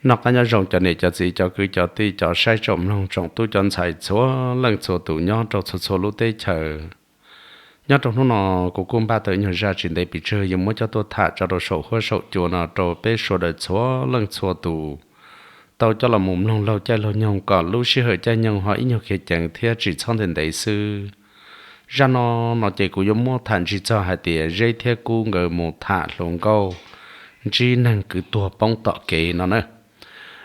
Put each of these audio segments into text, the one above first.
Noj qab nyob zoo cov niam cov txiv cov kwv cov tij cov saib tsoom mloog tsoom tub cov ntxhais txhua leej txhua tus nyob rau txhua txhua lub teb chaws. Nyob rau hnub no, kuv kuj npaj tau ib nyuag zaj tsis ntev pes tsawg yuav muab coj tuaj tham tso rau saum huab saum cua no rau peb sawv daws txhua leej txhua tus tau coj los mus mloog laug caij laug nyoog kom lub sij hawm caij nyoog ho ib nyuag khiav ceev thiab tsis txhob ntev ntev xwb. Zaj no, no ces kuv yuav muab tham ntsig txog hais tias Zeb thiab Kub nkawd mus tham hluas nkauj ntsib neeg kwv tuag poob tom kev no na.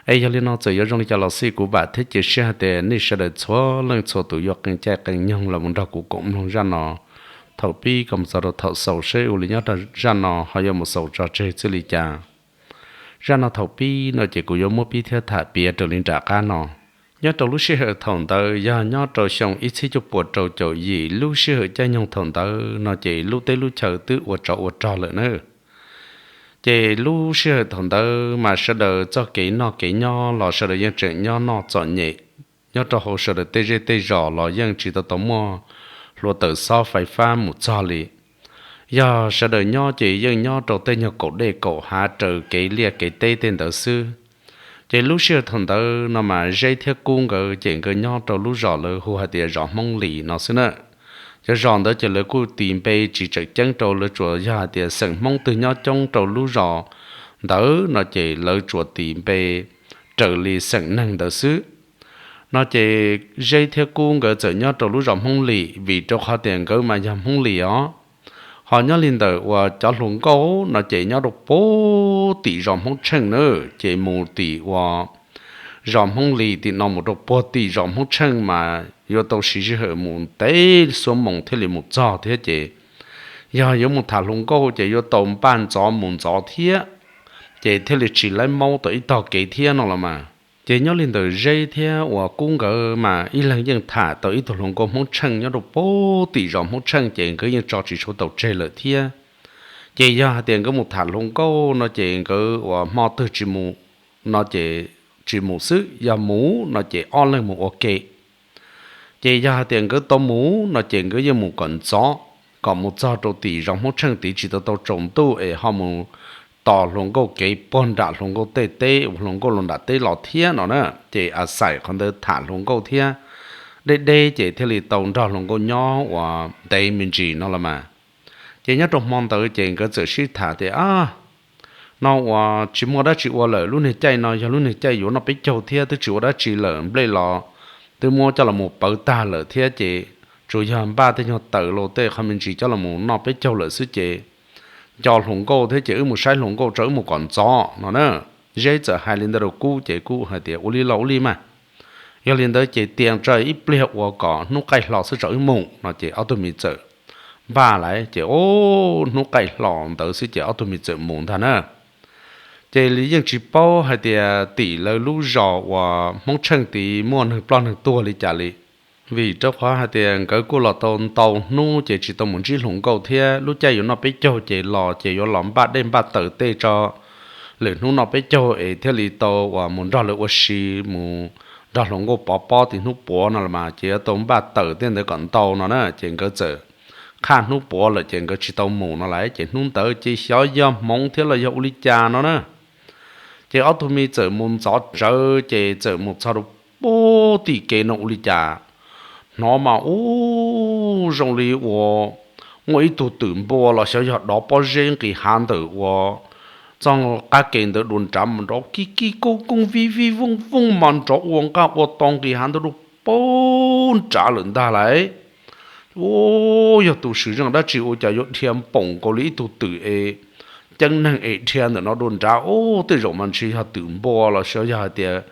Es yog li no txawm yuav zoo li cas los xij kuv vam thiab cia siab hais tias nej sawv daws txhua leej txhua tus yuav qee caij qee nyoog los mus nrog kuv koom mloog zaj no thaum pib kom mus txog rau thaum xaus seb ua li nyob rau zaj no ho yuav mus xaus tso tseg txij li cas. Zaj no thaum pib no ces kuv yuav muab pib thiab tham piav raws li nram qab no. Nyob rau lub sij hawm thaum ntawd yog nyob rau xyoo ib txhiab cuaj puas rau caum yim lub sij hawm caij nyoog thaum ntawd no ces lub teb lub chaw twb ua tsov ua rog lawm na. Ces lub sij hawm thaum ntawd mas sawv daws txoj kev noj kev nyob los sawv daws yeej tseem nyob noj txom nyem, nyob rau hauv sawv daws tej zej tej zos los yeej tsis tau tau muaj hluav taws xob fais fab mus txog li. Yog sawv daws nyob ces yeej nyob rau tej nyuag kaum dej kaum hav raws kev liaj kev teb tej ntawd xwb. Ces lub sij hawm thaum ntawd no mas Zeb thiab Kub nkawd ces nkawd nyob rau lub zos lawv hu hais tias zos Hmoob Lis no xwb na. Cov zos ntawd ces lawv kuj tis npe tsis tseem ceeb rau, lawv tsuas yog hais tias xeem Hmoob twg nyob coob rau lub zos ntawd no ces lawv tsuas tis npe raws li xeem neeg ntawd xwb. No ces Zeb thiab Kub nkawd txawm nyob rau lub zos Hmoob Lis vim rau qhov tias nkawd mas yog Hmoob Lis os. Ho nyob li ntawm uas cov hluas nkauj no ces nyob rau puag tim zos Hmoob Tsheej na, ces mus tim uas zos Hmoob Lis tim no mus rau puag tim zos Hmoob Tsheej mas yuav tau siv sij hawm mus ntev xuab moos thiaj li mus txog thiab ces yog yuav mus tham hluas nkauj ces yuav tau npaj ntxov mus ntxov thiab, ces thiaj li tsis laib maub tau ib tog kev thiab no los mas. Ces nyob li ntawm Zeb thiab uas Kub nkawd mas ib leeg yeej tham tau ib tug hluas nkauj Hmoob Tsheej nyob rau puag tim zos Hmoob Tsheej ces nkawd yeej tso tsis tshua tau tseg lawm thiab. Ces yog hais tias nkawd mus tham hluas nkauj no ces nkawd uas hmo twg tsis mus no ces tsis mus xwb, yog mus no ces ob leeg mus ua ke. Ces yog hais tias nkawd tau mus no ces nkawd yeej mus kom ntxov, kom mus txog rau tim zos Hmoob Tsheej tid tsis tau tau tsaus ntuj es ho mus tos hluas nkauj kev puag nram hluas nkauj tej teb uas hluas nkauj los nram teb los thiab no na. Ces a xais qhov ntawd tham hluas nkauj thiab deb deb ces thiaj li tau nrog hluas nkauj nyob uas ntev me ntsis no los mas. Ces nyob rau hmo ntawd ces nkawd txawm sib tham tias, a, no uas tsis muaj dab tsi ua lawm, lub niag caij no yog lub niag caij yuav noj peb caug thiab twb tsis ua dab tsi lawm, nplej los twb muab coj los mus pawv tag lawm thiab ces tsuas yog npaj tej nyuag taws los tej qhov me ntsis coj los mus noj peb caug lawm xwb ces nco hluas nkauj thiab ces wb mus saib hluas nkauj tso, wb mus kom ntxov no na. Zeb txawm hais li ntawd rau Kub ces Kub hais tias ua li los ua li mas, yog li ntawd ces tias tso ib pliag uas kom hnub qaij hlo xwb tso wb mus no ces ob tug me txawm npaj lawm ces o, hnub qaij hlo ntawd xwb ces ob tug me txawm mus ntag na. Ces yeej tsis paub hais tias tim lawv lub zos uas Hmoob Tsheej tid muaj neeg ploj neeg tuag li cas li, vim rau qhov hais tias nkawd kuj los tau ntau hnub ces tsis tau mus ntsib hluas nkauj thiab lub caij yuav noj peb caug ces los ces yuav los npaj dej npaj taws tej tso, lwm hnub noj peb caug es thiaj li tau uas mus nrog lawv ua si, mus nrog hluas nkauj pov pob tim hnub puav no los mas ces yuav tau npaj taws tej ntawd kom ntau no na. Ces nkawd txawm qhaj hnub puav lawm ces nkawd tsis tau mus no lawm ces hnub ntawd ces xyov yog hmoov thiab los yog ua li cas no na. Ces ob tug me txawm mus ntxov tsawv ces txawm mus txog rau puag tim kev no ua li cas hnov mas ub zoo li uas muaj ib tug twm npua los xyov yog dov pob zeb nqis hav ntawm uas txoj qab kev ntawd dua nrad mas nrov kib kib koob koob vij vij vooj vooj mas nrov ua nqaj ua to nqis hav ntawd dua puag nrad lawm ntag lauj. Ub, yog tus swm zeej dab tsi ua cas yuav dhia npoom nkaus li ib tug twm es ceeb neeg es dhia ntawm no dua nrad. Ub, tej zaum mas ntshe yog twm npua los xyov yog hais tias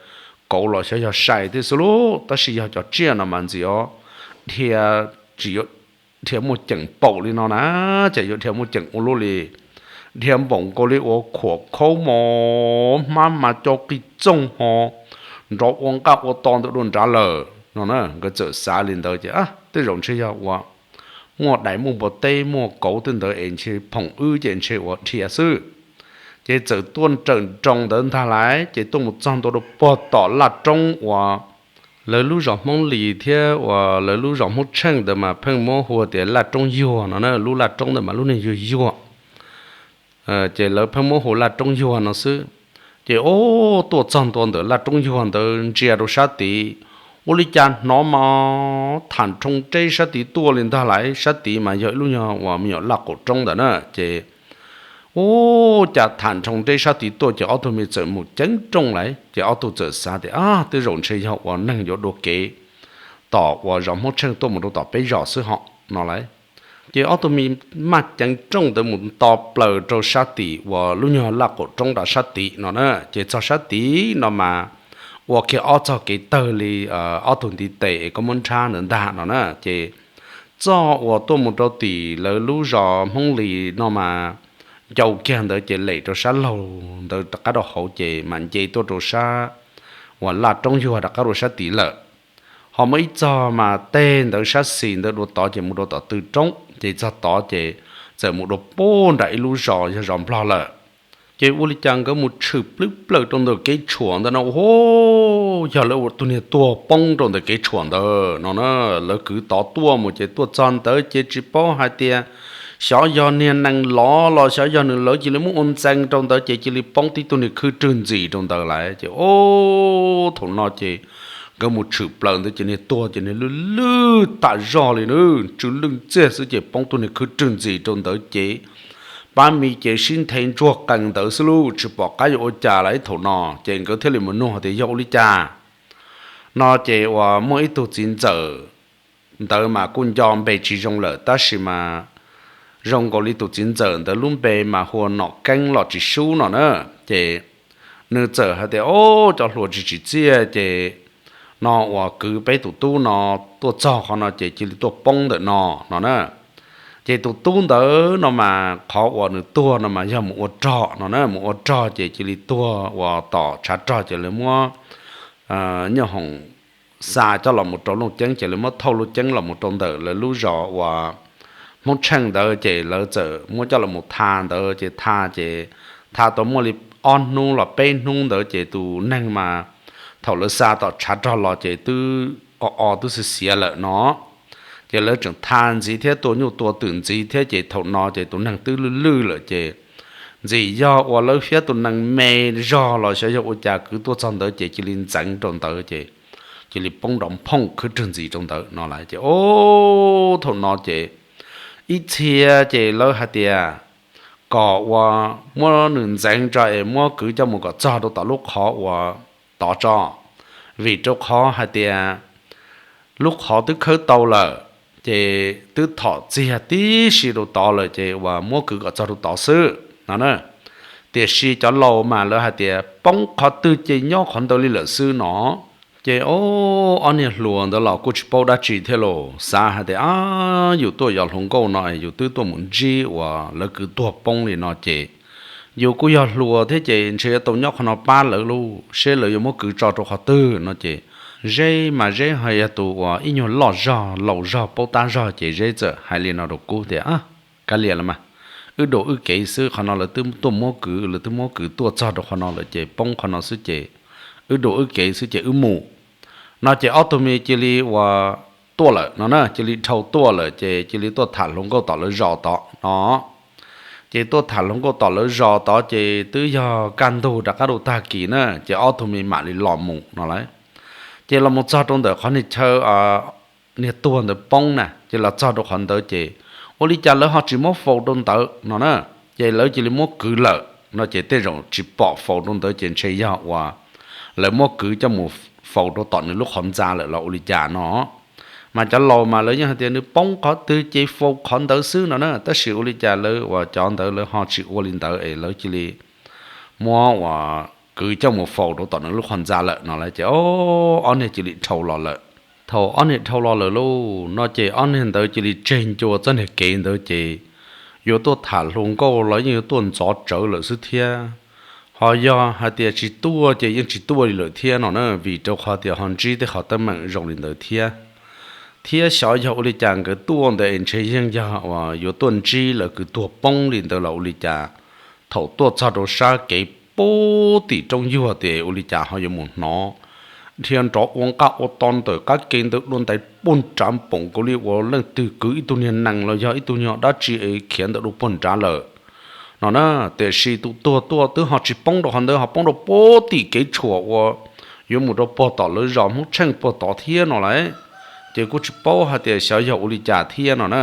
kauv los xyov yog sai tej xwb lauj, tab sis yog cov tsiaj no mas ntxim os, dhia tsis yuav dhia muaj ceem npaum li no na, ces yuav dhia muaj ceem ua luaj li. Dhia npaum nkaus li uas khuam khaub mos hmab mas co qis txooj ho nrov ua nqaj ua to ntawm dua nrad lawm no na. Nkawd txawm xav li ntawd ces tej zaum ntshe yog uas muaj dais muaj npua teb muaj kauv tej ntawd es ntshe phoom wb ces ntshe uas dhia xwb. Ces txawm tuaj nrawm nroos ntawd ntag lauj, ces tuaj mus txog ntua rau puag tom laj roob uas lawv lub zos Hmoob Lis thiab uas lawv lub zos Hmoob Tsheej ntawd mas pheej muab hu tias laj roob yuag no na, lub laj roob ntawd mas lub niag yuag yuag. Ces lawv pheej muab hu laj roob yuag no xwb. Ces ub, tuaj txog ntua ntawm laj roob yuag ntawd ntsia rau sab tid, ua li cas hnov mas tham nroo reb sab tid tuaj li ntag lauj. Sab tid mas yog ib lub nyuag uas me nyuam laj qaum roob ntawd na. Ces ub, cas tham nroo reb sab tid tuaj ces ob tug me txawm mus ceev nrooj lawm. Ces ob tug txawm xav tias, ab, tej zaum ntshe yog uas neeg yuav dua kev tom uas zos Hmoob Tsheej tuaj mus rau tom peb zos xwb hos no lauj. Ces ob tug me maj ceev nrooj ntawd mus nto plaws rau sab tim uas lub nyuag laj qaum roob rau sab tim no na. Ces txog sab tid no mas ua kiag ob txog kev tawg li ob tug ntiv tes es koj muab nrhab ntawd ntag no na. Ces txoj uas tuaj mus rau tim lawv lub zos Hmoob Lis no mas ncau kiag ntawd ces lem rau sab laug ntawd rov qab rau hauv ces mam nce tuaj rau sab uas laj roob yuag rov qab rau sab tid lawm. Ho muaj ib txog mas tej ntawd sab xis ntawd dua tod ces mus rau tom tw roob, ces txog tod ces txawm mus dua puag nram ib lub zos yog zos Nplog lawm. Ces ua li cas nkawd mus tshwm plwb plaws rau ntawm kev tshuam ntawd no, ub, yog lawv ua tus niag tuag poob rau ntawm kev tshuam ntawd no na. Lawv kwv tod tuaj mus ces tuaj txog ntawd ces tsis paub hais tias xyov yog niag nees lov los xyov yog nws lawv cia li muab ua ntxees rau ntawd ces cia li poob tib tug niag khwb rwg ntxis rau ntawd lawm. Ces ub, thaum no ces nkawd mus tshwm plaws ntawd ces niag tuag ces niag lwj lwj tam zog li na, tsw lwj ntxiag xwb ces poob tug niag khwb rwg ntxis rau ntawd ces pab mis ces sib nthe ntsuag qees ntawd xwb lauj, tsis pom qab yuav ua cas lawm. Ib thaum no ces nkawd thiaj li mus nug tias yog ua li cas no. Ces uas muaj ib tug txiv ntxawm ntawd mas kuj nco npe tsis zoo lawm tab sis mas zoo nkaus li tus txiv ntxawm ntawd lub npe mas hu ua Nom Keeb los tsis sub no na. Ces nws txawm hais tias, o, cov hluas tsis tsim txiaj ces no uas kwv peb tus tub no tuaj txog qhov no ces cia li tuaj poob ntawm no no na. Ces tus tub ntawd no mas qhov uas nws tuag no mas yog mus ua rog no na, mus ua rog ces cia li tuag uas tom tshav rog ces lawv muab nyoob hoom xa coj los mus rau Looj Ceeb ces lawv muab thauj Looj Ceeb los mus rau ntawm lawv lub zos uas Hmoob Tsheej ntawd ces lawv txawm muab coj los mus tha ntawd ces tha ces tha tau muaj li ob hnub los peb hnub ntawd ces tus neeg mas thaum lawv xa tom tshav rog los ces twb o o twb xiav xiav lawm no. Ces lawv tseem tha ntxiv thiab tua nyuj tua twm ntxiv thiab ces thaum no ces tus neeg twb lwj lwj lawm ces ntxim yog uas lawv fiab tus nees me zog los xyov yog ua cas kwv tuaj txog ntawd ces cia li ntxeev rau ntawd ces cia li poob nrov nphooj khwb rwg ntxis rau ntawd no lawm. Ces o, thaum no ces ib txhia ces lawv hais tias kom uas muab nws ntxeev tso es muab kwv coj mus kom txog rau tom lub qhov uas tod tso, vim rau qhov hais tias lub qhov twb khawb tau lawm, ces twb thom txiag tib si rau tod lawm ces uas muab kwv kom txog rau tod xwb no na. Tiam sis cov laus mas lawv hais tias poob qhov twg ces nyob qhov ntawd li lawm xwb no. Ces o, ob niag hluas ntawd los kuj tsis paub dab tsi thiab los xav hais tias, a, yus tuaj yos hluas nkauj no yus twb tuaj mus ntsib uas lawv kwv tuag poob li no ces yus kuj yog hluas thiab ces ntshe yuav tau nyob qhov no pab lawv lauj, seb lawv yuav muab kwv tso rau qhov twg no ces Zeb mas Zeb ho yog tus uas ib nyuag loj zog laus zog paub tab zog ces Zeb txawm hais li no rau Kub tias, kav liam los mas, wb dua wb kev xwb, qhov no lawv twb tuaj muab kwv, lawv twb muab kwv tuaj txog rau qhov no lawm ces poob qhov no xwb ces wb dua wb kev xwb ces wb mus no. Ces ob tug me cia li uas tuaj lawm no na, cia li dhau tuaj lawm ces cia li tuaj tham hluas nkauj tom lawv zos tod no. Ces tuaj tham hluas nkauj tom lawv zos tod ces twb yog kaj ntug rov qab rau tag kis na ces ob tug me mam li los mus no lawm. Ces los mus txog rau ntawm qhov niag chaw niag tuag ntawd poob na, ces los txog rau qhov ntawd ces ua li cas lawv ho tsis muab faus rau ntawd no na, ces lawv cia li muab kwv lawm no ces tej zaum tsis pom faus rau ntawd ces ntshe yog uas lawv muab kwv coj mus faus rau tom nws lub qhov ntxa lawm los ua li cas no. Mas cov laus mas lawv yeej hais tias nws poob qhov twg ces faus qhov ntawd xwb no na, tab sis ua li cas lawv uas cov ntawd lawv ho tsis ua li ntawd es lawv cia li muab uas kwv coj mus faus rau tom nws lub qhov ntxa lawm no lawm ces ob niag cia li dhau los lawm. Thaum ob niag dhau los lawm lauj no ces ob niag ntawd cia li tseg ncua txoj niag kev ntawd ces yuav tuaj tham hluas nkauj los yeej yuav tuaj ntxov tsawv lawm xwb thiab. Ho yog hais tias tsis tuaj ces yeej tsis tuaj li lawm thiab no na, vim rau qhov tias ho ntsib tej qhov teeb meem zoo li ntawd thiab. Thiab xyov yog ua li cas nkawd tuaj ntawd es ntshe yeej yog uas yuav tuaj ntsib lawv kwv tuag poob li ntawd los ua li cas. Thaum tuaj txog rau sab kev pub tim roob yuag tias ua li cas ho yuav mus hnov dhia nrov ua nqaj ua to ntawm qab ke ntawd dua ntais puag nrad npaum nkaus li uas leej twg kwv ib tug niag nees los yog ib tug nyuag dab tsi es khiav ntawm dua puag nrad lawm. no na. Tiam sis tus tuag tuaj twb ho tsis poob rau qhov ntawd, ho poob rau puag tim kev tshuam uas yuav mus rau puag tom lawv zos Hmoob Tsheej puag tod thiab no lawm. Ces kuj tsis paub hais tias xyov yog ua li cas thiab no na.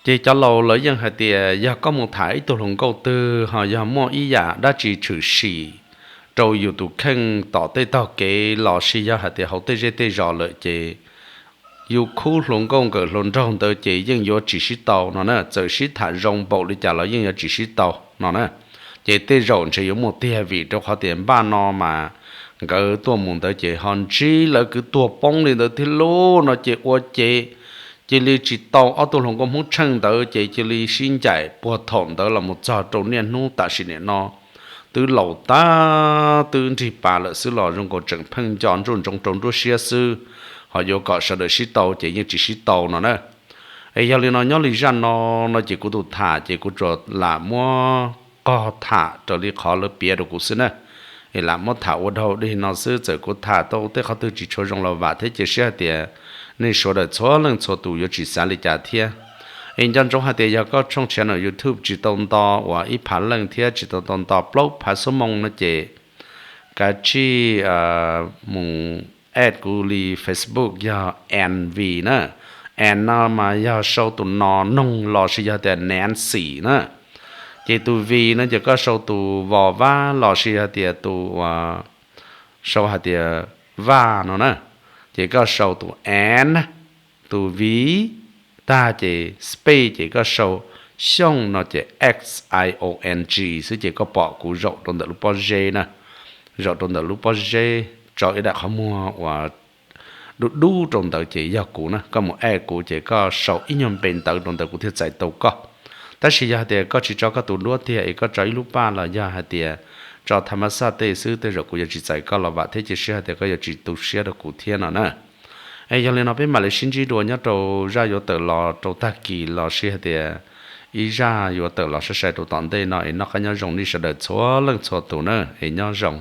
Ces cov laus lawv yeej hais tias yog koj mus tham ib tug hluas nkauj twg ho yog muaj ib yam dab tsi tshwm sim rau yus tus kheej tom tej tog kev los sis yog hais tias hauv tej zej tej zos lawm ces yus khub hluas nkauj nkawm hluas nraug ntawd ces yeej yuav tsis sib tau no na. Txawm sib tham zoo npaum li cas los yeej yuav tsis sib tau no na. Ces tej zaum ntshe yuav muaj tiag, vim rau qhov tias npaj no mas nkawd tuaj mus ntawd ces ho ntsib lawv kwv tuag poob li ntawd thiab lauj no ces ua ces cia li tsis tau ob tug hluas nkauj Hmoob Tsheej ntawd ces cia li sib ncaim puag thaum ntawd los mus txog rau niaj hnub tam sim nim no twb laus tag twb nrig pas lawm xwb los zoo nkaus tseem pheej nco ntsuj ntsoov rau nruab siab xwb. Ho yuav kom sawv daws sib tau ces yeej tsis sib tau no na. Es yog li no nyob li zaj no, no ces kuv tus tham ces kuv tsuas lam muab qog tham raws li qhov lawv piav rau kuv xwb na. Es lam muab tham ua dog dig no xwb, txawm kuv tham tau tej qhov twg tsis tshua zoo los vam thiab cia siab hais tias nej sawv daws txhua leej txhua tus yuav tsis xav li cas thiab. Es nco ntsoov hais tias yog koj tshooj tshiav ntawm YouTube tsis tau nto uas ib phav leej thiab tsis tau nto plaub phav xuab moos no ces kav tsij mus add kuv li Facebook yog N V na. N no mas yog sau tus no noog los sis yog tias Nancy na. Ces tus V no ces koj sau tus vos vab los sis yog tias tus sau hais tias vaj no na. Ces koj sau tus N, tus V tag ces space ces koj sau Xyooj no ces X I O N G xwb ces koj pom kuv zaum rau ntawm lub pob zeb na. Zaum rau ntawm lub pob zeb tso ib daim qhov muag uas dub dub rau ntawd ces yog kuv na. Koj mus add kuv ces koj sau ib nyuag npe ntawv rau ntawd kuv thiaj txais tau koj. Tab sis yog hais tias koj tsis tso koj tus duab tiag es koj tso ib lub paj los yog hais tias tso tham mas xaj tej xwb tej zaum kuv yuav tsis txais koj los vam thiab cia siab hais tias koj yuav tsis tu siab rau kuv thiab no na. Es yog li no peb mam li sib ntsib dua nyob rau zaj yuav tawm los rau tag kis los sis hais tias ib zaj yuav tawm los sai sai rau tom ntej no es noj qab nyob zoo nej sawv daws txhua leej txhua tus na es nyob zoo.